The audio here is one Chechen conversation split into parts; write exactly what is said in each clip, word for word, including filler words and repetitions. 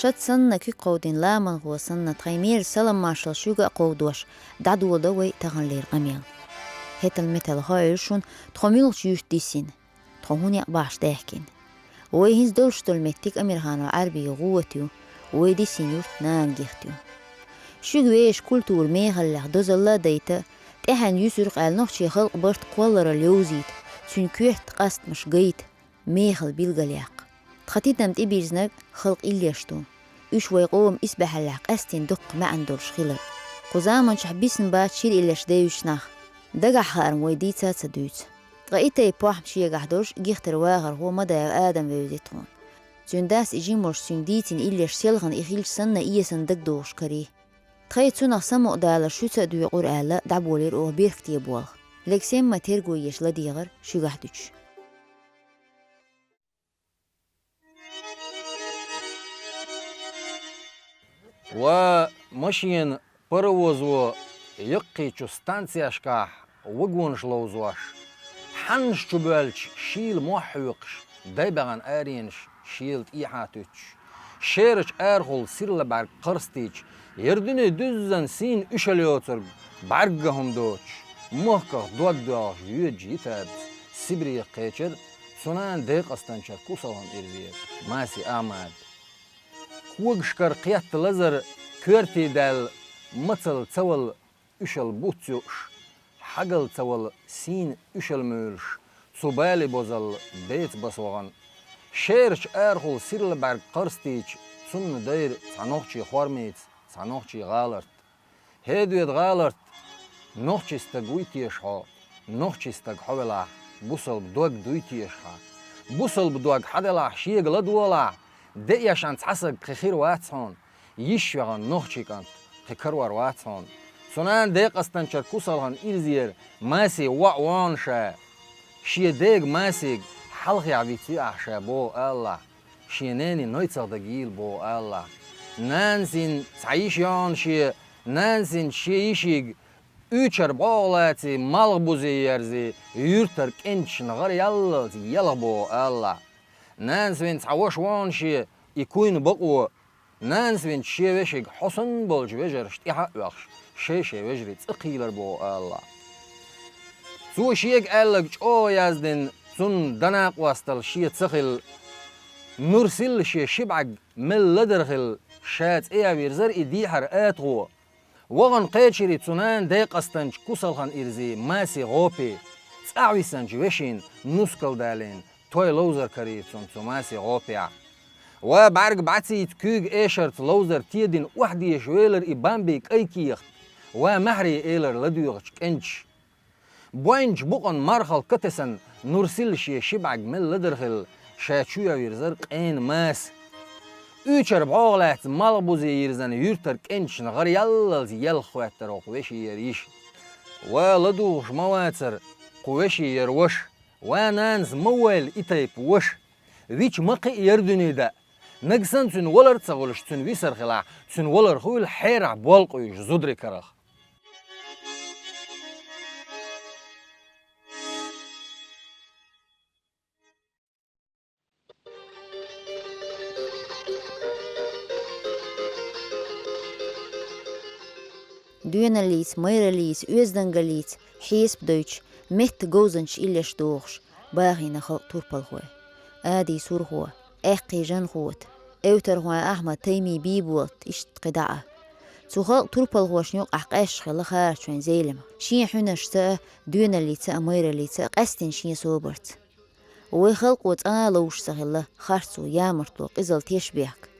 Шад санна куьг кховдийна ламанхо санна, тхайн мера салам-маршалла шуьга а кховдош, дӀадоладо вай таханлера къамел. ХӀетал-метал хаийра шуна, тхо муьлхачу юьрта дисина, тхо хӀун некъ бахьаш даьхкина. Вай хӀинца долуш долу меттиг Амирханов Ӏаьрбийн гӀота ю, вай дисина юрт нана гихта ю. Шуьга вешан культура мехаллех дозалла а дайта, тӀаьхьенна юьсург аьлла нохчийн халкъан барт кхолларалла йовзийта, цуьнан коьрта къастамаш гайта, мехала билгалъяккха. Тхан тидам тӀебирзинарг халкъан иллеш ду. Уьш вай къоман исбаьхьаллехь къаьсттина дуккха маьӀна долуш хилар. Кху заманчохь бисина бац шира иллеш девзачу нах. Дагахь хаарна вай дийца а ца дуьйцу. Ткъа и тайпа похӀма шегахь долуш гихтара вахархо Мадаев Адам вевзи тхуна. Цуьнан дас и жима волуш цуьнга дийцина иллеш селхана и хилча санна эсана дагадогӀуш карий. Тхайн цунах самукъадалар шуьца а доькъур аьлла, дӀаболийра оха бехке болх. Лексемма терго еш ладегӀар шуьгахь дуьтуш. Ва машен, паровозо яккхийчу станцешкахь вагонаш ловзош, хьаннаш чу боьлча шийла мохь хьоькхуш, дай баьхна аренаш шийла тӀехьа туьттуш, шерачу арахула сирла бӀаьрг кхарстийча, яра дуьне дуьззина сийна уьшалла йоцург бӀаьрга хӀума доцуш, махках дог доьлхуш йоьдучу йитабца Сибрех кхечира цу нана декъастанчара кусалхана ирзера Маси Ахьмад. Когашкара кхетта лазар коьрте даьлла, мацалла ца вала уьшалла буц юуш, хьагалла ца вала сийна уьшалла муьйлуш, цу бале бозалла беца баса вахана. Шерачу арахула сирла бӀаьрг кхарстийча, цунна дайра цхьа нохчийн хормица цхьа нохчийн гӀаларт. ХӀедоьду гӀаларт, нохчийн стаг вуй теша хьо, нохчийн стаг хьо велахь, бусалба дог дуй теша хьан. Бусалба дог хьан делахь, шега ладогӀалахь, де эшна цхьа саг кхин хир вац хьуна, йиш вехана нохчийн кӀант кхин карор вац хьуна. Цу нана декъастанчара кусалхана ирзера Маси воӀ вон ша. Шен дега Масига хьалхе вицве ахь ша боху алалахь, шен нене нойцах дагийла боху алалахь. Нанас йина цхьа йиш йогӀу шен, нанас йина шен йишига уьйчара бӀогӀа лаций, малхбузе ерзий, юьртара кӀенташна гӀара яллалц елха боху алалахь. Нанас вина цхьа ваша вогӀу шен, и куйна бакъо, нанас вина шен вешига хьо санна болчу вежаршна тӀаьхьа а оьхуш, шай-шай вежарий цӀа кхийлар боху алалахь. Цо шега аьлларг чӀогӀа яздина, цунна дана къостал шен ца хилла. Нурсилла шен ши бӀаьрг мел ладар хилла, ша цӀе а вирзар и дехьара атагӀо. Вахана кхечирий цу нана декъастанчу кусалхана ирзий Маси гӀопе, цӀахь висанчу вешина нускал далийна, той ловзар карий цунна цу Маси гӀопехь. Ва бӀаьрг бӀаьцийца куьйга эшарца ловзар тедина охьадеша велар и бамбий кӀай кехат, ва маьхьарий элар ладоьгӀучу кӀенташ. Бойначу букъана мархал катесна Нурсилла шен ши бӀаьрг мел ладар хилла, ша чу а вирзар къена Маса. Уьйчара бӀогӀа лаьцна малхбузе йирзина юьртара кӀенташна гӀара яллалц елха хӀоьттара хӀокху вешин яра йиша. Ва ладугӀуш ма вацара кху вешин яра ваша. Ва нанас ма войла и тайпа ваша. Вича ма кхиа яра дуьне даа. Нагахь санна цуьнан валар а ца хуьлуш, цуьнан висар хилахь, цуьнан валар хуьйла хьерахь болх къуьйсуш зударий карах. Доьналлица, майраллица, оьздангаллица хьесап дойтуш, меттан говзанчаш иллеш дохуш, бахийна халкъан турпалхой. Адин Сурхо, Аьккхий Жанхота, Эвтархойн Ахьмад, Таймин Бийболат, иштта кхидӀа а. Цу халкъан турпалхошна юкъахь къаьсташ хилла Харачойн Зелимха. Шен хьуьнашца а, доьналлица а, майраллица а къаьстина шен собарца. Вай халкъо цкъа а ловш ца хилла харцо, ямартло, къизалла тешнабехк.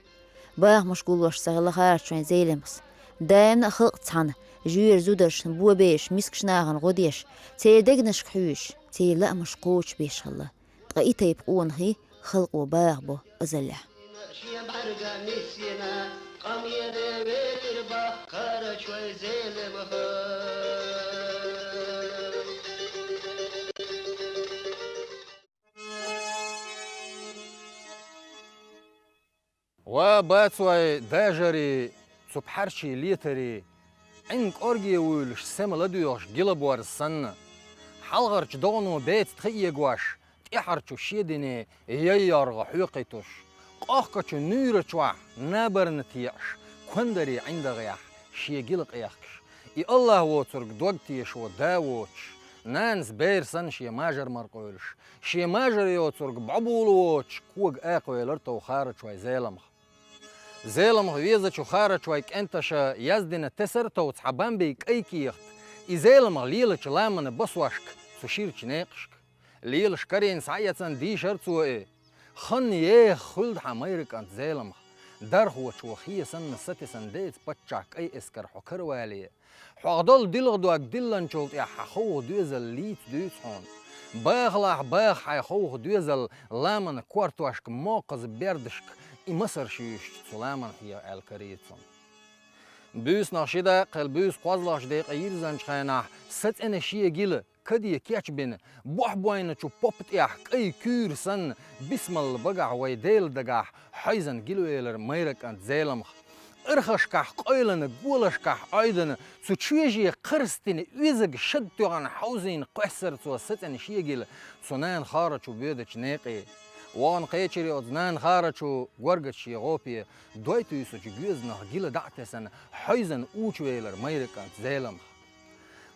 Бахамаш гуллуш ца хилла Харачойн Зелимхас. Даимна а халкъ цхьаьна, жоьжахатин зударшна бо беш, мискачу нахана гӀо деш, церан дегнашка хьуьйсуш, церан лаамаш кхочушбеш хилла. Ткъа и тайпа къонахий халкъо бахабо азаллехь. Шен бӀаьрга миссина, къамеле велира бах Харачойн Зелимха. Ва бацой дажарий, цу пхьарчий летарий, Ӏин кӀорге вуьйлуш, сема ладоьгӀуш гила борз санна, хьалхарчу догӀано беца тхаэгош, тӀаьхьарчу шен дине яй йоргӀа хьоькхуьйтуш, Къохкачу нуьйра чохь набарна теӀаш, кондаре ӀиндагӀехь шен гила къехкаш, и АллахӀ воцург дог тешо да воцуш, нанас бер санна шен мажар мара къевлаш, шен мажар йоцург бӀобула воцуш кога акхавелира тхов Харачойн Зеламха. Зеламха везачу Харачойн кӀенташа яздина тесар тхов цхьа бамбей кӀай кехат, и Зеламха лелачу ламанан басошка, цу ширачу некъашка. Лелаш карийна схьаэцна дийшира цо и. Хан еха хуьлда хьан, майра кӀант Зеламха. Дархочо хе санна сатесна деца паччахь кӀай эскар хьо каравале. Хьох долу дилха дог диллинчул тӀаьхьа хьан ховха доьзал лийца дуьйцу хьуна. Бахалахь баха хьайн ховха доьзал ламанан кортошка, мокхаза бердашка, и масарш юьйшучу цу ламанан хьеха аьлла карийра цунна. Буьйсанах ши дакъа хилла, буьйса кхозлагӀчу декъе йирзинчу хенахь, сацӀена шен гила, каде кечбина, бохь бойначу поппа тӀехь кӀай куьйра санна, бисмалла багахь вайн Делан дагахь хьойзан гилвелира майра кӀант Зеламха. Архашкахь къойлана, голашкахь Ӏойдана, цу чоьже кхарстина, оьзаг шад тоьхна хьовзийна кхоьссира цо сацӀена шен гила цу нана Харачо боьдачу некъе. Вахана кхечира оцу нана Харачо горгачу шен гӀопе, дой туьйсучу гоьзанах гила дӀа а тесна, хьойзан учувелира майра кӀант Зеламха.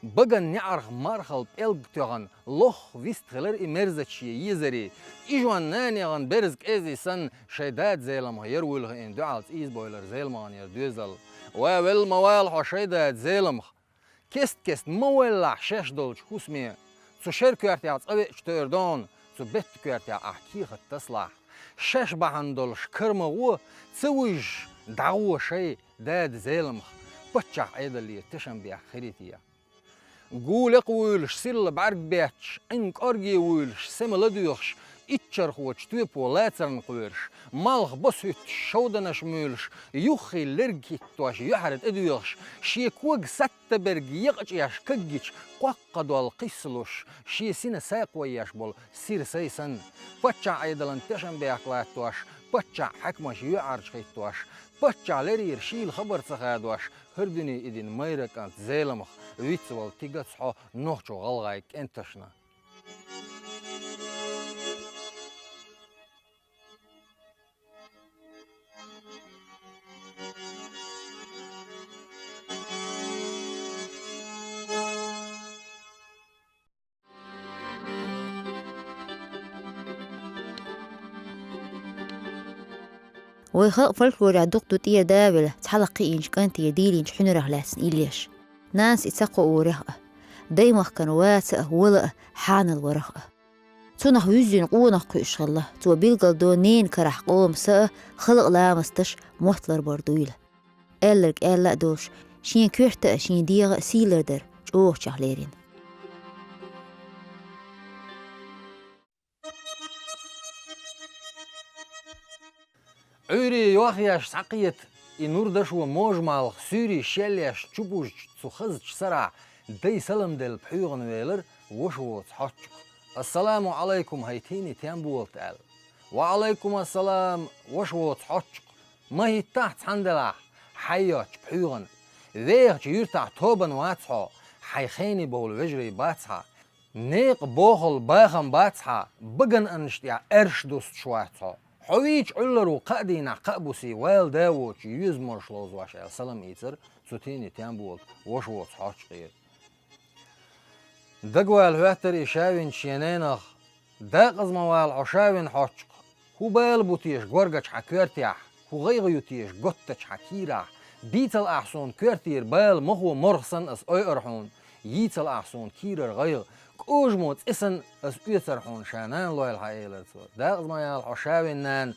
Баган неӀарх мархал пӀелг тоьхна, лох вист хилира и мерзачу шен езаре. И жон нанехана берза кӀеззий санна, шайн дада Зеламха яра вуьлу хиъна дуьхьалца ийзабевлира Зеламхана яра доьзал. Ва велла ма вала хьо, шайн дада Зеламха! Кест-кеста ма валалахь шаьш долчу хӀусаме. Цу шеран коьртехь цкъа веача тойр догӀна, цу беттан коьртехь ахь кехат тасалахь. Шаьш бахьана долуш кара ма гӀо, ца вуьйжуш дӀагӀо шайн дада Зеламха, паччахь Ӏедалера тешнабехк хир ю те. Гу лекха вуьйлуш, сирла бӀаьрг бетташ, Ӏин кӀорге вуьйлуш, сема ладоьгӀуш, иччархочу тоьпо лацарна кхоьруш, малх бос хӀуьттуш, шовданаш муьйлуш, юххе лерг хӀиттош, юьхьара тӀедоьгӀуш, шен кога сатта берг екъачӀеш каггича, кхоккха дол кхиссалуш, шен сина сакхо еш болу сира сай санна, паччахь Ӏедалан тешнабехк латтош, паччахь хьаькамаш юьхьӀаьржа хӀиттош, паччахь леррина шийла хабар ца хадош, хӀара дуьне и дина майра кӀант Зеламха, вицвала тигац хьо нохчо-гӀалгӀайн кӀенташна. Вай халкъан фольклорехь дукха ду тӀера да а велла, цхьалха кхиийначу кӀантера дийлинчу хьуьнарах лаьцна иллеш. Нанас и ца кхоорах а, даймахкана ваца а, вала а, хьанал варах а. Цунах вуьззина къонах кхуьуш хилла, цо билгалдо ненан карахь къоман са а, халкъан ламасташ, мотт ларбар дуйла. Аьлларг аьлла а долуш, шен коьрта а, шен дегӀа а сий лардар чӀогӀачех лерина. Ӏуьйре йох еш схьакхета и нур дашо можа малх, суьйре шел еш чубужчу цу хазачу сарахь дай салам делла пхьоьгӀана велира ваша воцу хьоцчух. «Ассаламу Ӏалайкум, хӀай тийни тем болат», – аьлла. «Ва Ӏалайкум ассалам, ваша воцу хьоцчух. Ма хӀиттахь цхьана делахь, хьайн йоцчу пхьоьгӀана. Вехачу юьртахь тобанна вац хьо, хьайн хене бовла вежарий бац хьан. Некъан бохалла бахам бац хьан, баганан аннаш тӀехь аьрш дуссуш вац хьо. Хьо вийча Ӏуьллур ву кхаа дийнахь, кхаа бусе, вала да воцуш, йоьза марш ловзош», – аьлла салам ийцира цу тийни тем болат ваша воцу хьоцчукхера. Дагавала хӀоьттира и ша винчу шен ненах: «Декъаза ма вала хьо, ша вина хьоцчукх! ХӀун бала бу теша горгачу хьан коьртехь? ХӀун гӀайгӀа ю теша готтачу хьан кийрахь? Бийцал ахь суна коьртера бала махо морх санна ас ойур хьуна, йийцал ахь суна кийрара гӀайгӀа, кӀожамо цӀе санна ас оьцур хьуна ша нана лойла хьан», – элира цо. «Декъаза ма яла хьо, ша вина нана».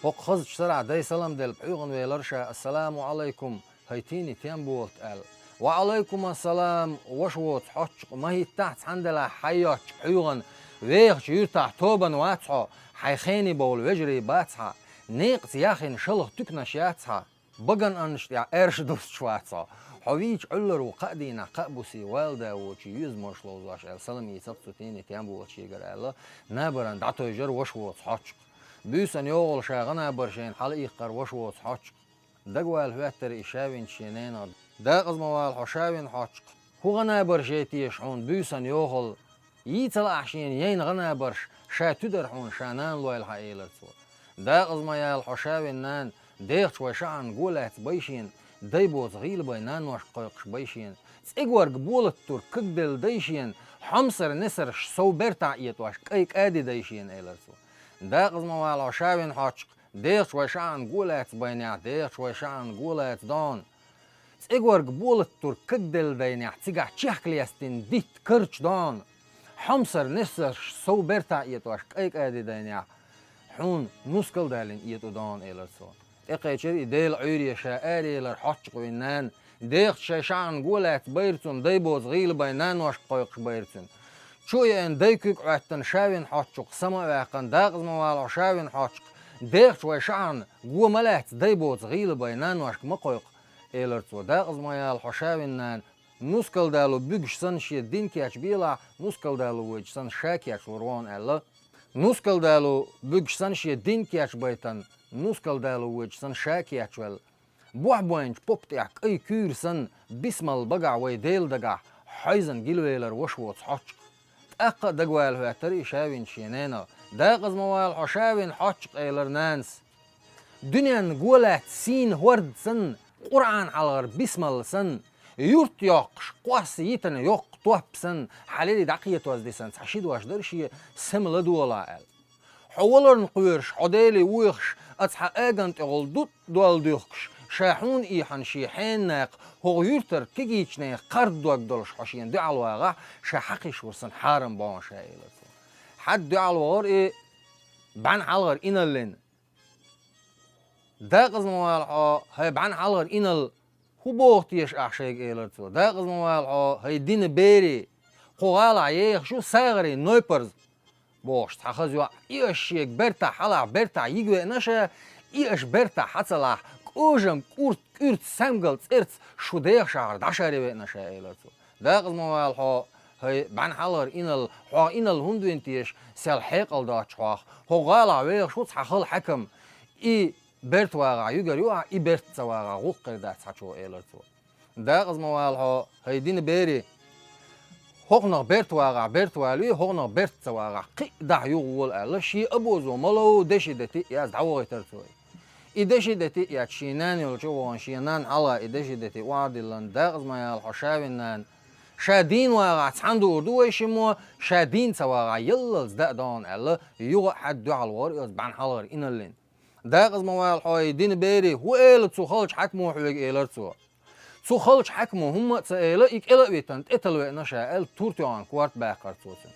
ХӀокху хазачу сарахь дай салам делла пхьоьгӀана велира ша: «Ассаламу Ӏалайкум, хӀай тийни тем болат», – аьлла. «Ва Ӏалайкум ассалам, ваша воцу хьоцчукх, ма хӀиттахь цхьана делахь хьайн йоцчу пхьоьгӀана. Вехачу юьртахь тобанна вац хьо, хьайн хене бовла вежарий бац хьан. Некъаца яхйина шалха туьканаш яц хьан. Баганан аннаш тӀехь аьрш дуссуш вац хьо. Хьо вийча Ӏуьллур ву кхаа дийнахь, кхаа бусе, вала да воцуш, йоьза марш ловзош», – аьлла салам ийцира цу тийни тем болат шегара аьлла, набарна дӀатойжира ваша воцу хьоцчукх. Буьйсанна йогӀуш ша гӀан-набаршна хьала иккхира ваша воцу хьоцчукх. Дагавала хӀоьттира и ша винчу шен ненах: «Декъаза ма вала хьо, ша вина хьоцчукх! ХӀун гӀан-набарш яй теша хьуна буьйсанна йогӀуш? Йийцал ахь шена яйна гӀан-набарш, ша туьдар хьуна ша нана лойла хьан», – элира цо. Дакъаза ма яла хьо, ша вина нана, дехача вай шахьарна го лаьцна байшена, дай боца гӀийла бай наношка кхойкхаш байшена, цӀигорг болаттур кагделла дайшена, хьомсара несарш сов бертахь этӀош кӀай кӀади дайшена, элар цо. Дакъаза ма вала хьо, ша вина хьоцчакх, дехача вай шахьарна го лаьцна байнехь, дехача вай шахьарна го лаьцна дона. ЦӀигорг болаттур кагделла дайнехь, цигахь чехка лестина дитт карча дона. Хьомсара несарш сов бертахь этӀош кӀай кӀади дайнехь, хьуна нускал далийна этӀу дона, элар цо. ТӀекхечира и Делан Ӏуьйре ша араялар хьоцчакх вина нана, дехача шай шахьарна го лаьцна байра цунна, дай боца гӀийла бай наношка кхойкхаш байра цунна. Чу а еана, дай куьг Ӏоьттина ша вина хьоцчакх, сама а ваьккхина, дакъаза ма вала хьо, ша вина хьоцчакх, дехача вай шахьарна го ма лаьцна, дай боца гӀийла бай наношка ма кхойкху, элар цо. Дакъаза ма яла хьо, ша вина нана, нускал дало буьгуш санна шен дин кечбелахь, нускал дало воьдуш санна ша кечлур ву хьуна, аьлла. Нускал дало буьгуш санна шен дин кечбайтан, нускал дало воьдуш санна ша кечвелла, бохь бойначу поппа тӀехь кӀай куьйра санна, бисмал багахь вай Делан дагахь хьойзан гилвелар ваша воцу хьоцчакх. ТӀаккха а дагавала хӀоьттира и ша вина шен ненах. Дакъаза ма вала хьо, ша вина хьоцчакх, элар нанас. Дуьненна го лаьцна сийна хӀорд санна, Къуръан хьалхара бисмалла санна, юрт йоккхуш, къосса йитина йоккха топ санна, хьан лерий дӀакхетоз дисина цхьа ши дош дара шен сема ладогӀалахь аьлла. Хьо валарна кхоьруш, хьо Деле воьхуш, аса хьан аган тӀехула дутт дол дуьхкуш, ша хьуна ийхьана шен хьенан накха хӀокху юьртара кегийчу нехан кхарда дог долуш хьо шена дуьхьал вагӀахь, ша хьакхиш вур санна хьарам бохьу ша, элар цо. Хьад дуьхьал вахара и бӀаьнна хьалхара иналлина. Дакъаза ма вала хьо, хӀай бӀаьнна хьалхара инал, хӀун боху теша ахь шайга, элар цо. Дакъаза ма вала хьо, хӀай дина берий, кху гӀалахь ехаш ю сагӀарийн нойпарза бохуш цхьа хаза йоӀ, и аша шега бертахь хьалахь бертахь йига веана ша, и аша бертахь хьа ца лахь, кӀожам кӀурт кӀуьрца самгал цӀерца шу деха шахьара дӀашаре веана ша, элар цо. Дакъаза ма вала хьо, хӀай бӀаьнна хьалхара инал, хьох инал хӀунда вина теша, сел хьекъал доцчу хьох, хӀокху гӀалахь вехаш ву цхьа хала хьаькам, и берта вагӀахь юьгар ю ахь, и берта ца вагӀахь гӀуллакх хир дац хьачо, элар цо. Дакъаза ма вала хьо, хӀай дина берий, хӀокхунах берта вагӀахь берта валаве, хӀокхунах берта ца вагӀахь кхин а дахьа юха вола аьлла, шен обозо ма лов, деши дети а яза дӀавахийтара цо. И деши дети а эцна шен нана йолчу а вахана, шен нанна хьалха и деши дети охьадиллина, дакъаза ма яла хьо, ша вина нана, ша дийна вагӀахь цхьаьна дуур ду вай шиммо, ша дийна ца вагӀахь яллалц даа догӀана аьлла, юха а хьад дуьхьал вахара и оцу бӀаьнна хьалхара иналлина. Дакъаза ма вала хьо, хӀай дина берий, хӀун эла цу халчу хьаькамо хьоьга, элар цо. Цу халчу хьаькамо хӀумма а ца эла, и кӀела а витина, тӀетала веана ша аьлла, тур тоьхна корта баьккхира цо цунна.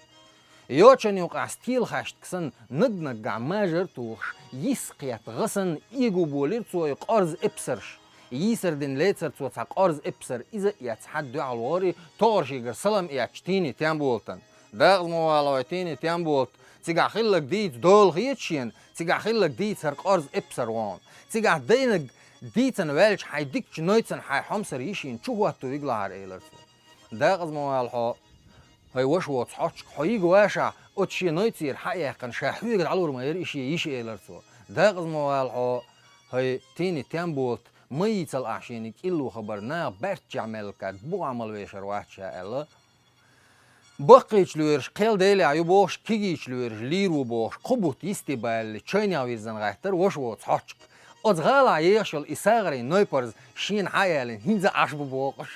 Йочана юкъахь стелахаьштаг санна, наг-наггахь мажар а тухуш, йиса кхетта гӀа санна, эгу болийра цо и къорза эпсарш. Йийсар дина лецира цо цхьа къорза эпсар, иза а эцна хьад дуьхьал вахара и, тохара шегара салам эцча, тийни тем болтана. Дакъаза ма вала хьо, хӀай тийни тем болт, цигахь хилларг дийца дола хета шена, цигахь хилларг дийца хӀара къорза эпсар вахана. Цигахь дайнарг дийцина ваьлча, хьайн дикачу нойцана хьайн хьомсара йишина чу хӀотто вигалахьара, элар цо. Дакъаза ма вала хьо, хӀай ваша воцу хьоцчакх, хьо йига вашахь, оцу шен нойцера хьа а яьккхина, ша хьоьга дӀалур ма яра и шен йиша, элар цо. Дакъаза ма вала хьо, хӀай тийни тем болт, ма йийцал ахь шена и кӀилло хабар, наха баьрччехь меллакад бухахь мала вешар вац ша аьлла. Баккхийчу лоьраша кхел Делехь ю бохуш, кегийчу лоьраша лийр ву бохуш, кхо бутт йисте балале, чайнех вирзина гӀаьттара ваша воцу хьоцчакх. Оцу гӀалахь ехаш йолу и сагӀарийн нойпарза шена хьа а ялийна, хӀинца а Ӏаш бу бохуш.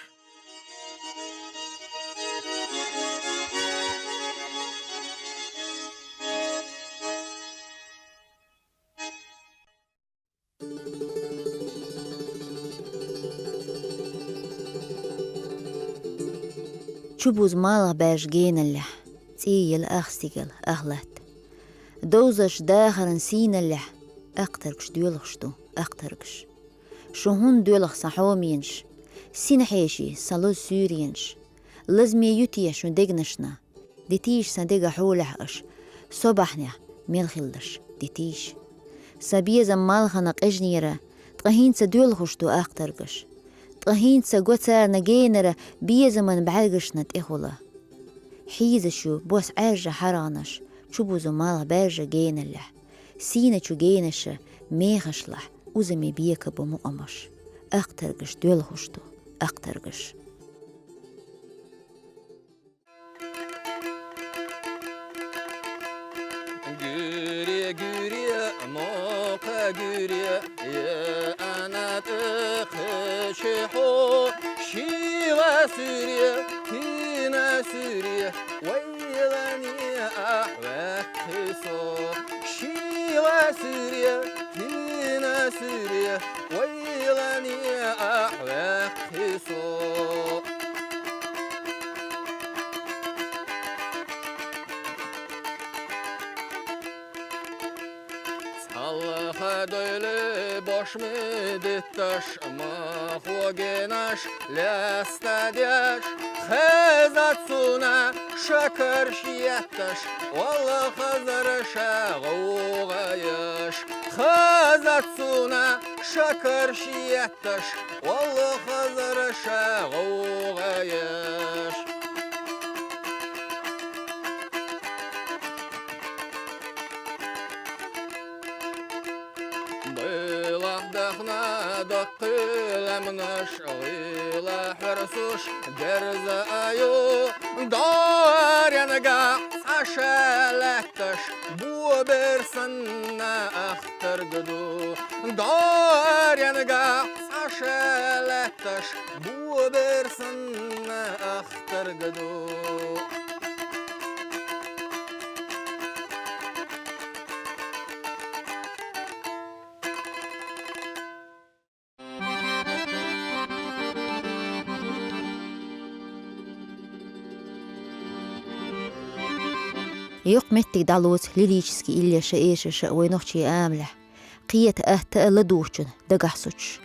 Чубуза малхбаьржа геналлехь, цӀий яла ах стигала, ах латта. Довзарш дахаран сийналлехь, ахтаргаш доьлхуш ду, ахтаргаш. Шу хӀунда доьлху сан хьоменаш? Сина хьеший, сан лоза суьйренаш. Лазаме ю те шун дегнашна? Дитийша сан дега хьолехь аша, со бахьанехь мел хиларш дитийша. Сан безам малхана къежнера, ткъа хӀинца доьлхуш ду ахтаргаш. Ткъа хӀинца го царна генара безаман бӀаьргашна тӀехула. Хьийзаш ю бос Ӏаьржа хьаргӀанаш, чубузу малхбаьржа геналлехь. Сийначу генаша мехашлахь узаме бека бу мукъамаш. Ахтаргаш доьлхуш ду, ахтаргаш. Гуьре, гуьре, мо Гуьре еана тӀе кхечи хьо, шийла суьре, кийна суьре, вайлане ахь ваьккхи со. Шийла суьре, кийна суьре, вайлане ахь ваьккхи со. Цхьалха дойле бош ма дитташ, ма хьо генаш лаьцна деш, хезад суна шакар шетташ, валла хазар ша гӀовгӀа еш. Хезад суна шакар шетташ, валла хазар ша гӀовгӀа еш. Белахь дахна даккхий лаьмнаш, гӀийла хьоьрсуш дерза аю, доренга цхьа ша лаьтташ, бобер санна ахтарг ду. Доренга цхьа ша лаьтташ, бобер санна ахтарг ду. Йоккха меттиг дӀалоцу лирически иллеш а, эшарш а вайн нохчийн амалехь. Кхета, атта а ладугӀучун дагахь соцуш.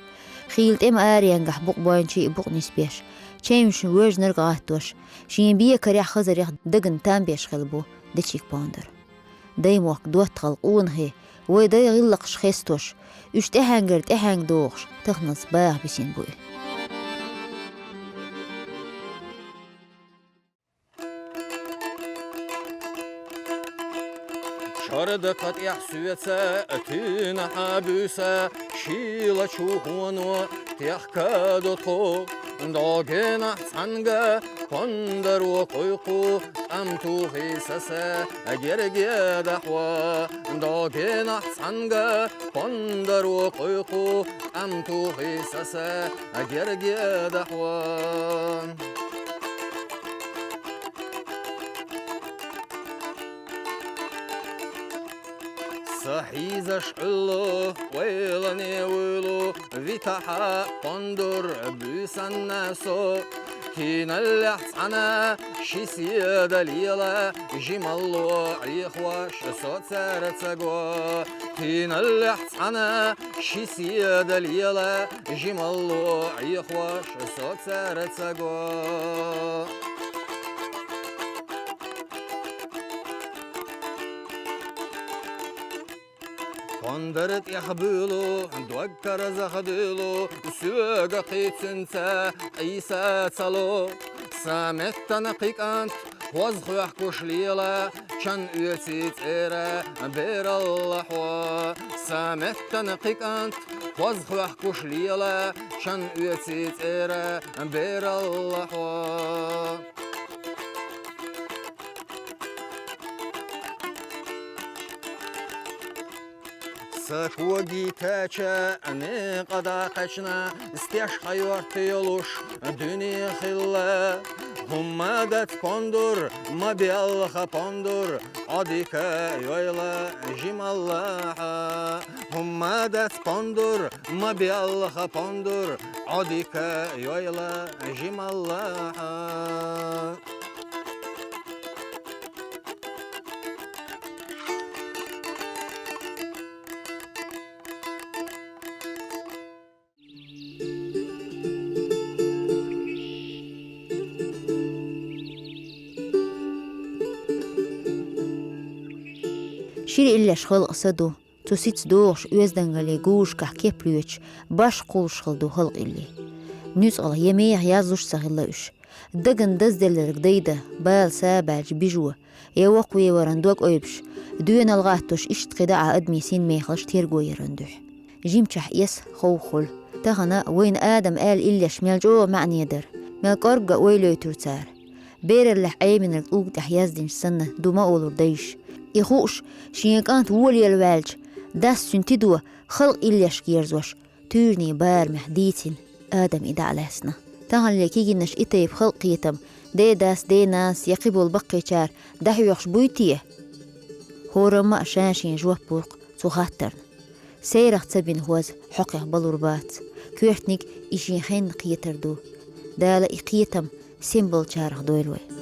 Хийла тӀеман аренгахь букъ бойначий а букъ нисбеш, чевнаш вожнарг гӀаттош, шен бекарехь, хазарех дагна там беш хилла бу Дечиг-Пондар. Даймохк доттагӀалла къонахий, вай дай гӀиллакхаш хестош, уьш тӀаьхьенгара тӀаьхьенга дохуш, таханалц баха бисина бу и. Чорда кхатӀехь соьца, туьйнахьа буьйса, шийла чухоно техка ду тхо. Догенахь цхьаьнга пондаро кхойкху, тӀам тухий саса герге дахьо. Догенахь цхьаьнга пондаро кхойкху, тӀам тухий саса герге дахьо. Са хьийзаш Ӏуьллу, ойлане вуьйлу, витахьа пондур буьйсанна со. Тийналлехь цхьаьна ши седа лела, жималло Ӏехош со цаьрца го. Тийналлехь цхьаьна ши седа лела, жималло Ӏехош со цаьрца го. Пондар тӀех буьйлу, дог карзах дуьйлу, соьга кхийцинца къийса ца ло. Сан меттана кхин кӀант хоза хоьхкуш лела, чан оьций цӀера бералла хьо. Сан меттана кхин кӀант хоза хоьхкуш лела, чан оьций цӀера бералла хьо. Сан когий тача некъа дӀакхаьчна, стеш хьайорта йолуш дуьне хилла. ХӀумма дац пондур, ма белха пондур, Ӏодика йойла жималлахьа. ХӀумма дац пондур, ма белха пондур, Ӏодика йойла жималлахьа. Шира иллеш халкъан са ду, цу сица догӀуш оьздангаллин гужашкахь кеп лоьцуш, башха кхуллуш хилла ду халкъан илли. Нуьцкъала я мехах язлуш а ца хилла уьш. Дагна дазделларг дайда, бала са баьлча бижо, я воккхавеваран дог ойбуш, доьналла гӀаттош иштта кхидӀа а адамийн синмехаллаш терго яран дуьхьа. Жимчохь эс ховхахула. Тахана вайна адам аьлла иллеш мел чӀогӀа маьӀне дара, мел кӀоргга а ойла йойтура цара. Бераллехь Ӏеминарг тӀулга тӀехь яздинчу санна ду ма олура дайша. И хууш, шен кӀант волавелла ваьлча, дас цуьнан тидо Халкъ иллешка ерзош, туьйранийн барамехь дийцина адам и дӀа а лаьцна. Таханле кегийнаш и тайпа халкъ кхетам, ден-дас, ден-нанас я кхиболу баккхийчара дӀахьоьхуш буй те? ХӀораммо а ша-шен жоп бу-кх цу хаттарна. Сайрах ца бина хӀоз хьокхех балур бац. Коьртаниг и шен хенна кхетар ду. Дала и кхетам сема болчарах дойла вай.